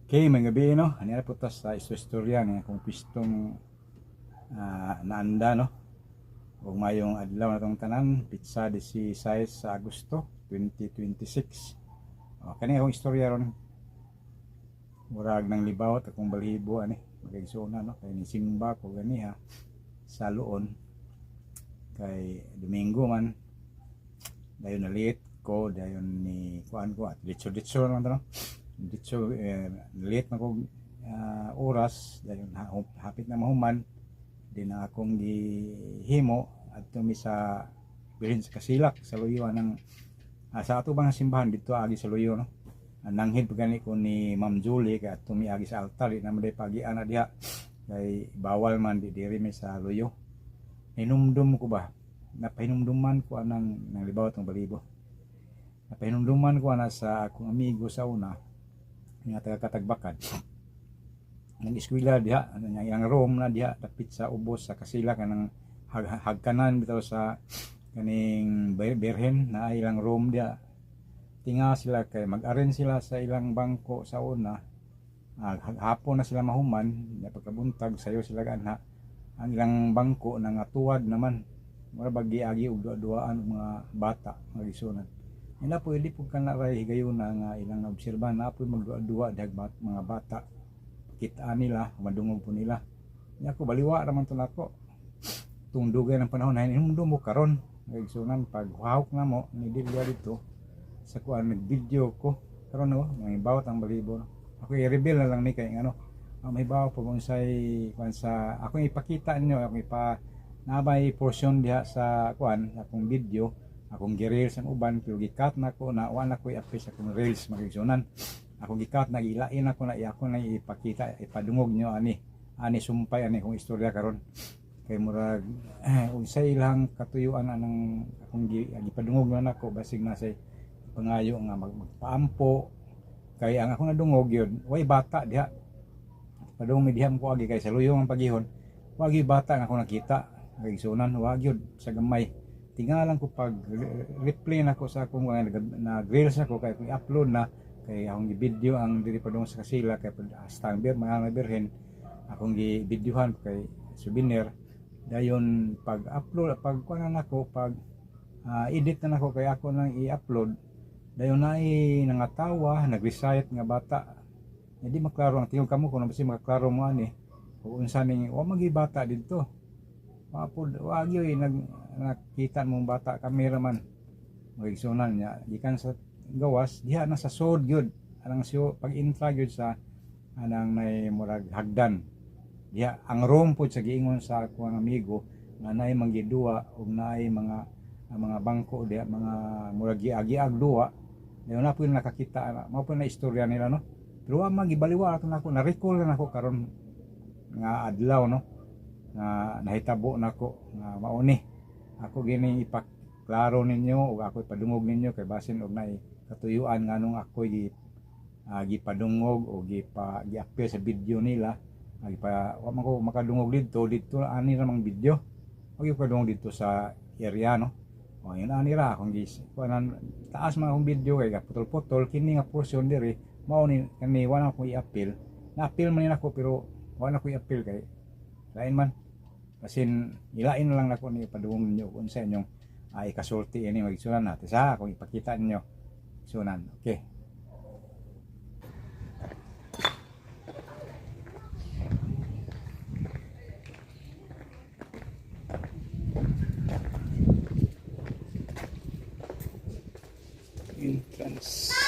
Okay, mga gabi, no. Ani po ta sa istorya nga akong pistong naanda, no. Ug mayong adlaw na tong tanan, petsa 16 sa Agosto 2026. O, kani akong istorya ron. Murag nang libawot akong balhibo ani, magaigsoona, no, kay nisimba ko ganiha sa Loon kay Domingo man, dayon na late ko, dayon ni kuan ko at ditso-ditso naman to, no. Ditso late man ko oras, dayon hapit na mahuman di na akong gihimo adto mi sa bilhin sa Kasilak sa Luyo anang sa ato bang simbahan dito agi sa Luyo, no. Nanghid pa gani ko ni Ma'am Julie kay adto mi agi sa altar, di naman day pagian na diha kay bawal man di diri mi sa Luyo. Hinumdum ko ba, napahinumduman ko anang nang libawat ng balibo, napahinumduman ko ana sa akong amigo sa una nga taga Katagbakan, nag-eskwela diha, ano niya, iyang room na diha dapit sa ubos sa Kasila, kanang hagkanan bitaw sa kaning birhen na ilang room diha. Tinga sila kay mag-arrange sila sa ilang bangko sa una. Hapon na sila mahuman nya, pagkabuntag sayo sila ganha ang ilang bangko nangatuwad naman, mura bag giagi og duwa-duwaan og mga bata, mga gisunan. Ina pwede pud kana ray higayuna nga ilang naobserbahan na po'y magduwa-duwa dihag mga bata, kita nila, madungog po nila. Nya ako baliwa ra man to nako tung dugay ng panahon na hinumdum mo karon, mga igsunan, pag hawk na mo ni Delia dito sa kuan, nag-video ko karon, no, nangibawat ang balibo, no. Ako i-reveal na lang ni kay ano ang mahibaw pag unsay kuan sa akong ipakita ninyo, akong ipa nabay portion diha sa kuan akong video, akong gi-reels ang uban pero gi-cut na ko na wa na ko i-upload sa akong reels, mga igsunan. Akong gi-cut na, gilain ako na ako na ipakita, ipadungog nyo ani ani sumpay ani akong istorya karon kay murag unsay ilang katuyuan anang akong gipadungog na nako, basig na say pangayo nga magpaampo kay ang akong nadungog yun way bata diha. Padung mi diha ko agi kay sa luyong ang pagihon, wagi bata nga ako nakita kay igsunan, wa gyud sa gamay. Tingalan ko pag replay nako sa akong mga nag reels ako kay kung i-upload na kay akong gi-video ang diri padung sa Kasila kay hasta ang bir mga birhen akong gi-videohan kay souvenir. Dayon pag upload, pag kuan na nako, pag edit na nako kay ako nang i-upload, dayon naay nangatawa, nag-recite nga bata. Hindi maklaro ang tingog kamo kung basi makaklaro mo ani kung unsa ning wa magi bata didto. Wa pud, wa gyud nag nakita mong bata, cameraman, magigsunan niya gikan sa gawas diha na sa sod gyud anang siyo pag intra gyud sa anang nay murag hagdan diha ang room pud sa giingon sa akong amigo nga naay manggiduwa ug naay mga ang mga bangko diha, mga murag giagi-ag duwa. Dayon na po yung nakakita na mao po na istorya nila, no. Pero wa man gibaliwa ato nako, na recall na nako karon nga adlaw, no, nga nahitabo nako nga mauni ako gini ipaklaro ninyo ug ako ipadungog ninyo kay basin og naay katuyuan nganong ako gi gipadungog o gipa gi-appear sa video nila. Gipa wa man ko makadungog didto didto ani ra mang video og kadungog didto sa area, no. O yun ani ra akong gis kuanan, taas man akong video kay putol-putol kini nga portion diri mao ni kani wa na ko i-appeal. Na-appeal man ni nako pero wa na ko i-appeal kay lain man. Basin ilain na lang nako ni ipadungog ninyo kung unsa inyong ikasulti ini, magsunan natin sa akong ipakita ninyo, sunan. Okay. Entrance.